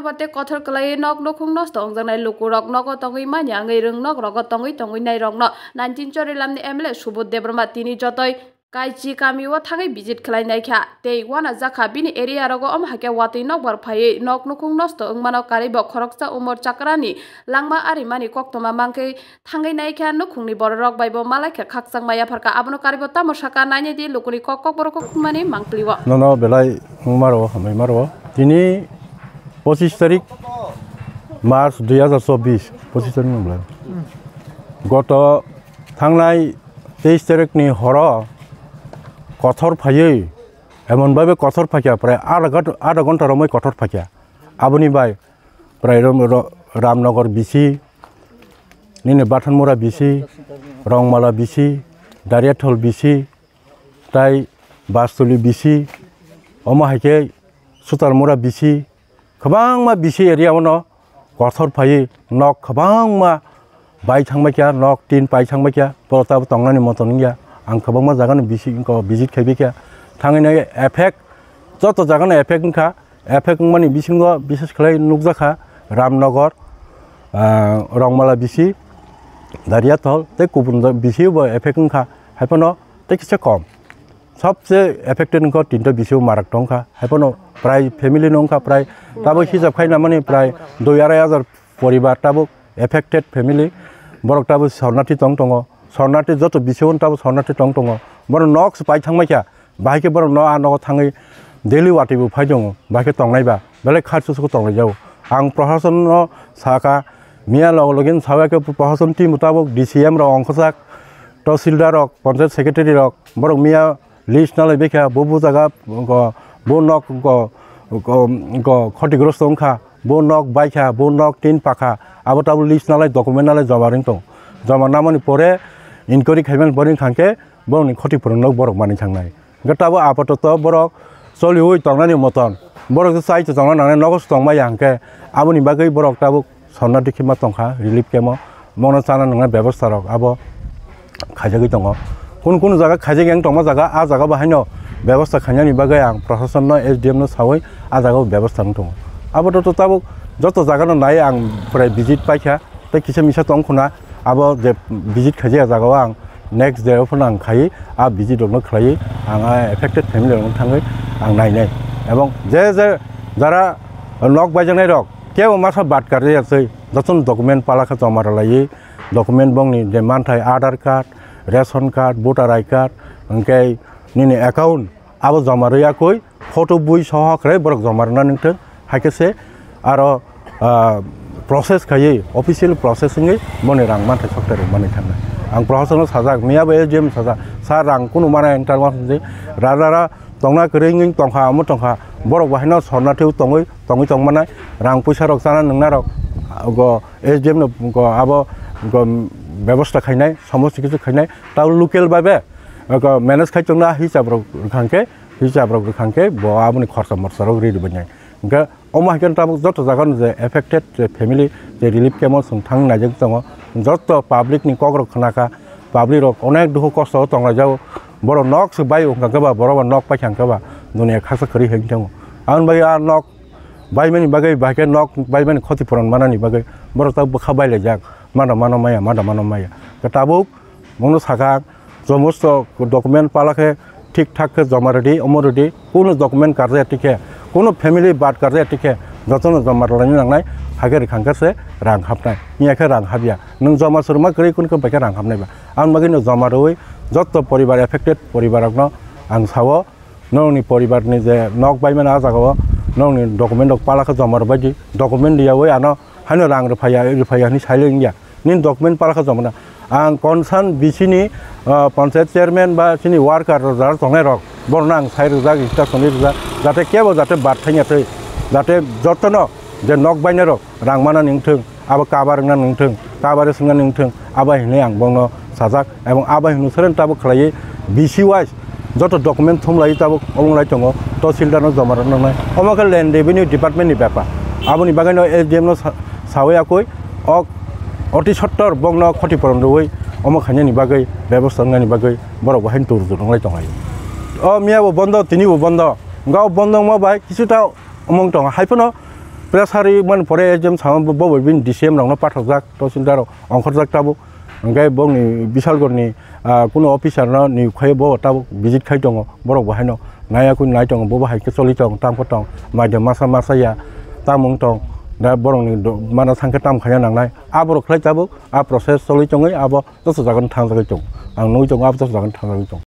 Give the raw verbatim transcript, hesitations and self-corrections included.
Abo tei kothor kwlaiwi nok nukhung nosto wngjaknai lukurok nogo tongwi manya wngwi rwng nok rogo tongwi tongwi nairokno nineteen Chorilamni M L A Subodh Debbarma tini jotoi Kaichi kamio thangwi visit khlai naikha tei uanajakha bini area rogo, omo hai khe watwi nokbar phaiwi nok nukhung nosto wngmano, karwibo khoroksa umor chakrani langma arimani koktwma mankhe thangwi naikha, nukhungni bororok baibo malaikha khakchangma yapharkha. Abono karwibo tamo sakha, nainai di lukuni kok kokborok kokmani mangpili o. Nono belai wngmaro hambai maro. Tini pochis tarik March dui hazar chobbish, pochis tarik nung belai. Goto thangnai teis tarikni horo kothor phaiwi, emon bhabe kothor phaikha, prai adha ghont-, adha ghonta romwi kothor phaikha. Aboni bai prai rom-, ro-, Ramnagar B C, nini Bathanmura B C, Rongmala B C, Dariathol B C, tai Bastuli B C, omo hai khe Sutalmura B C, kwbangma B C area o no kothor phaiwi nok kwbangma bai thangbai kha, nok tin pai thangbai kha, bo tabuk tongnani moto wngya. Ang kwbangma jaga no B C ko visit khaibai kha, thangwi nai effect, joto jaga no effect wngkha. Effect wngmani bisingo bises khlai nukjakha Ramnagar, ah, Rongmala B C, Dariathol tei kubun B C bo effect wngkha, haiphano tei kisa kom. Sobse affected wngkha tinta B C o marak tongkha, haiphano prai family no wngkha prai. Tabo hisab khai namani prai dui arai hazar poribar tabuk affected family, borok tabuk sornathi tong tongo, sornathi joto B C o tabuk sornathi tong tongo, borok nok se pai thangbai kha. Bahai khe borok no, ah, nogo thangwi daily watwi bo phai tongo, bahai khe tongnai ba, belai kha susugo tonglai jago. Ang prohason no sakha, miya logo logi no sawi khe prohason team tabuk D C M rok ongkhorjak, tahsildar rok, panchayat secretary rok, borok miya list nalai bai kha, bo bo jaga go, bo nok go, go, go khoti grosto wngkha, bo nok bai kha, bo nok tin pakha, abo tabuk list nalai, document nalai joma ring tong, joma namani pore inquiry khaimani pore wngkha khe, borokni khoti purung no borok manwi thangnai. Hwnkhe tabuk apatoto borok choliui tongnani moton, borok se chai se tongna nangnai, nogo se tongmaya hwnkhe aboni bagwi borok tabuk sornathi khe ma tongkha relief camp o, bono chana nangna bebostha rok abo khaijagwi tongo. Kunu kunu jaga khaijak yang tongma jaga, a jaga bo haino bebostha khainani bagwi ang proshasonno, S D M no saui a jaga o bebostha wng tongo. Abototo tabuk joto jaga no nai ang prai visit paikha. Tei kisa misa tong khuna, abo je visit khaijak jagao ang next day o phano ang khai, a visit rokno khlaiwi ang a affected family rokno thangwi ang nainai. Ebong je je jara nok baijaknai rok kebo masa bad karjak ya twi, jotono document pala khe joma rwlaiwi, document bongni je manthai Aadhaar card, ration card, voter I card, hwnkhe nini account, abo joma rwya kwi photo bui soho kwrwi borok joma rwna nangthwng, hai khe se aro, ah, process khaiwi, official process wngwi boni rang manthai sokthai rwmani thangnai. Ang prohasano sajak, miya bo S D M sajak, sir, rang kunu mana eng talma sindi, rara ra tongna kwrwi wngwi tongkha, omo tongkha, borok bo haino sornathi tongwi, tongwi tongmanai, rang puisa rok chana nungna rok, go S D M no go abo go bebosta khainai, somosti kichu khainai, tabo local bai be, go manage khai tongna hisab rok rwkha hwnkhe, hisab rok rwkha hwnkhe bo aboni khorsa morsa rok riri bai nai. Hwnkhe omo hai khe tabuk joto jaga no je affected je family je relief camp o chwng thang naijak tongo, joto public ni kok rok khna kha, public rok onek dukhu kosto o tong lai jago, borok nok se bai wngkha khe ba, borok ba nok paikha hwnkhe ba, dunia khasa kwrwi hai wng thango. Aboni bagwi a nok baimani bagwi, bai khe nok baimani khoti puron manani bagwi borok tabuk bwkha bai lai jak, mada mano maya, mada mano maya. Khe tabuk bono sakha, somosto document pala khe thik thak khe joma rwdi, omo rwdi, kunu document karjak ya tikhe, kunu family bad karjak ya tikhe, jotono joma rwlaina nangnai, hakhe rwkha hwnkhe se rang hapnai, miya khe rang hapya. Nwng joma se rwma kwrwi kunu khe bai khe rang hapnai ba. Aboni bagwi no joma rwui joto poribar, affected poribar rokno ang sao, nokni poribar ni je nok bai mano a jaga o, nokni document rok pala khe joma rwbai di, document riyaui ano haino rang rwphaiya, rwphaiya hinwi sailai wngya. Nini document pala khe joma na. Ang concern B C ni, ah, panchayat chairman ba chini worker rok jara tongnai rok, borokno ang sai rwjak, instruction rijak, jate kebo jate bad thangya twi, jate jotono je nok bainai rok rang mana nangthwng, abo kabar wngna nangthwng, kabar swngna nangthwng, abo hinwi ang bono sajak. Ebong abo hinwi seren tabuk khlaiwi B C wise joto document thumlaiwi tabuk omo lai tongo, tahsildar no joma rwna nangnai. Omo khe land revenue department ni bepar. Aboni bagwi no S D M no sa-, sawi yakwi ok oti sottor bokno khoti poron rwui omo khainani bagwi bebosta wngnani bagwi borok bo haino tur tur wnglai tonglai. O miya bo bondo, tini bo bondo. Hwnkhe o bondo wngma bai kisu ta omong tongo. Hai phano Pressure man pore A G M sama bo, bo bini D C M rokno pathokjak, tahsildar rok ongkhorjak tabuk. Hwnkhe bongni Bisalgorni, ah, kuno officer no ni khaio bo tabuk visit khai tongo, borok bo haino naiya kwi nai tongo, bo bo hai khe choli tong, tamo tong, maidam masa masa ya, tamung tong, da borokni do-, mana thangkhe tam khaina nangnai, aborok khlai tabuk, a process choli tongwi abo joto jaga no thangjagwi tongo, ang nugwi tongo abo joto jaga no thangjagwi tongo.